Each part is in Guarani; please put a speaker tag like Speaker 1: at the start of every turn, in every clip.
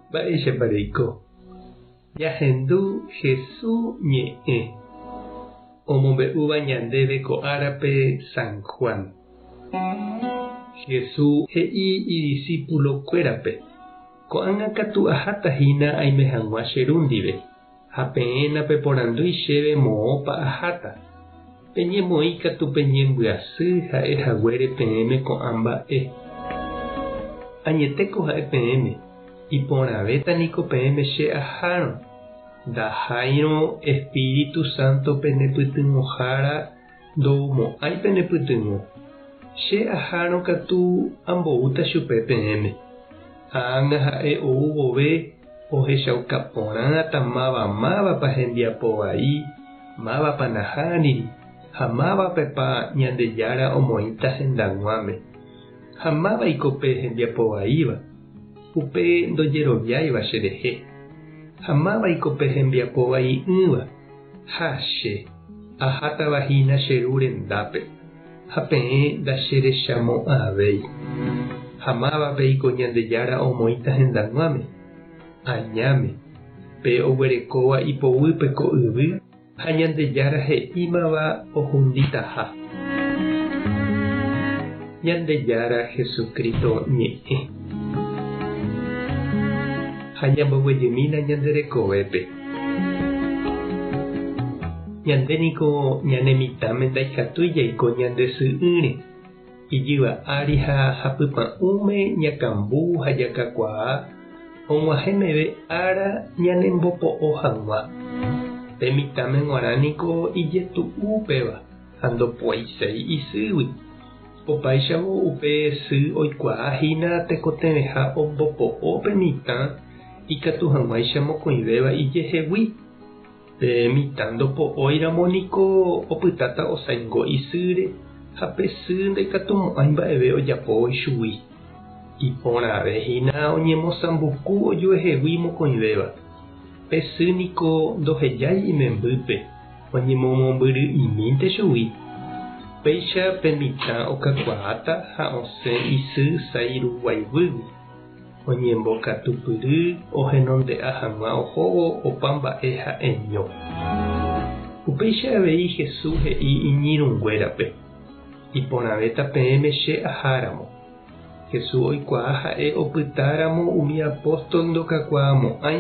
Speaker 1: Mba'éichapa reiko? Ñahendu Hesu ñe'ẽ omombe'úva ñandéve ko árape San Juan. Hesu he'i idisípulokuérape, Ko'ág̃a katu aháta hína aime hag̃ua che Ru ndive, ha peẽ napeporandúi chéve moõpa aháta. Peñemoĩ katu peñembyasy ha'e haguére peẽme ko'ã mba'e. Añetéko ha'e peẽme, iporãvéta niko peẽme che ahárõ, ndaháirõ Espíritu Santo pene pytyvõhára ndoumo'ãi pene pytyvõ. Che ahárõ katu amboúta chupe peẽme. Ha ág̃a ha'e ou vove ohechauka porãta máva mávapa hembiapo vai, mávapa nahániri ha mávapepa Ñandejára omoĩta hendag̃uáme. Ha mávaiko pe hembiapo vaíva? Upe ndojeroviáiva cherehe. Ha mávaiko pe hembiapo vai'ỹva? Ha che, ahátava hína che Ru rendápe, ha peẽ ndacherechamo'ãvéi. Ha mávapeiko Ñandejára omoĩta hendag̃uáme? Añáme, pe oguerekóva ipoguýpe ko yvy ha Ñandejára he'ímava ohunditaha. Ñandejára Jesucristo ñe'ẽ. Ha ñamboguejymína ñande rekovépe. Ñande niko ñane mitãme ndaikatúi jaiko ñande sy'ỹre, ijyva ári ha hapypa'ũme ñakambu ha jakakuaa og̃uahẽ meve ára ñanembopo'o hag̃ua. Pe mitãme g̃uarã niko ijetu'u upéva ha ndopuaiséi isýgui. Opáichavo upe sy oikuaa hína tekotevẽha ombopo'o pe mitã ikatu hag̃uáicha mokõivéva ijehegui. Pe mitã ndopo'óiramo niko opytáta osaingo isýre ha pe sy ndaikatumo'ãi mba'eve ojapo ichugui. Iporãve hína oñemosãmbuku ojuehegui mokõivéva. Pe sy niko ndohejái imembýpe, oñemomombyry'imínte chugui. Péicha pe mitã okakuaáta ha osẽ isy sái ruguaiguýgui. Oñembokatupyry ohenonde'a hag̃ua ohóvo opa mba'e ha'eño. Upéicha avei Jesús he'i iñirũnguérape, Iporãvéta peẽme che aháramo. Jesús oikuaa ha'e opytáramo umi apóstol ndokakuaamo'ãi,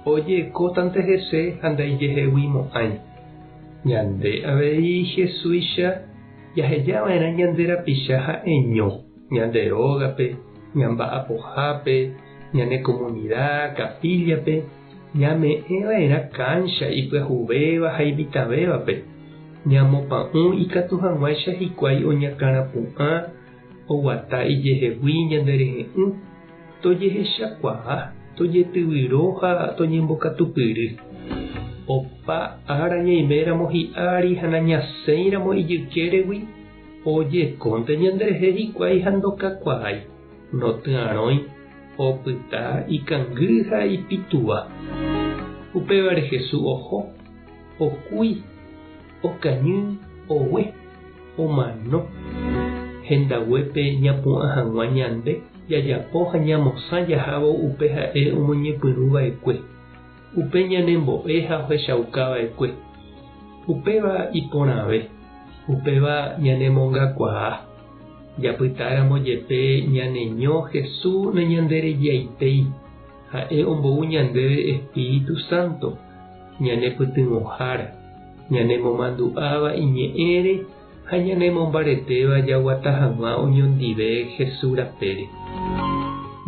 Speaker 1: ojekótante hese ha ndaijeheguimo'ãi. Ñande avei Jesúicha jahejava'erã ñande rapicha ha'eño. Ñande rógape, ñamba'apohápe, ñane komunida, kapíllape, ñame'ẽva'erã káncha ipyahuvéva ha imitãvévape, ñamopa'ũ ikatu hag̃uáicha hikuái oñakãrapu'ã, oguata ijehegui ñande rehe'ỹ, tojehechakuaa, tojetyvyro ha toñembokatupyry. Opa ára ñaiméramo hi'ári ha nañasẽiramo ijykéregui, Ojekónte ñanderehe hikuái ha ndokakuaái, notyarõi, opyta ikangy ha ipituva. Upévare Jesús oho, okúi, okañy, ogue, omano. Hendaguépe ñapu'ã hag̃ua ñande jajapo ha ñamosã jahávo upe ha'e omoñepyrũ va'ekue, upe ñanembo'e ha ohechauka va'ekue. Upéva iporãve. Upéva ñanemongakuaa. Japytáramo jepe ñaneño Jesús nañanderejaitéi, ha'e ombou ñandéve Espíritu Santo, ñanepytyvõhára, ñanemomandu'áva iñe'ẽre ha ñanemombaretéva jaguata hag̃ua oñondive Jesús rapére.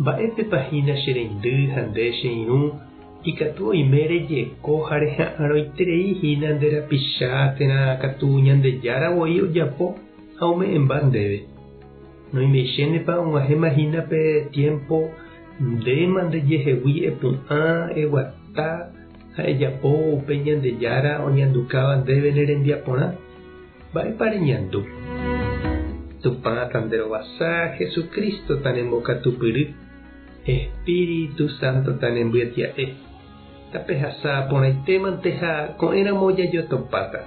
Speaker 1: Mba'épepa hína che reindy ha nde che irũ Ikatu oime rejeko ha reha'arõiterei hína nde rapicha térã katu Ñandejára voi ojapo ha ome'ẽmba ndéve. Noimeichénepa og̃uahẽma hína pe tiémpo ndéma ndejehegui epu'ã, eguata ha ejapo upe Ñandejára oñandukáva ndéve ne rembiaporã? Mba'épa reñandu? Tupã tanderovasa, Jesucristo tanembokatupyry. Espíritu Santo tanembyetia'e. Tapehasa porãitémante ha ko'ẽramo jajotopáta.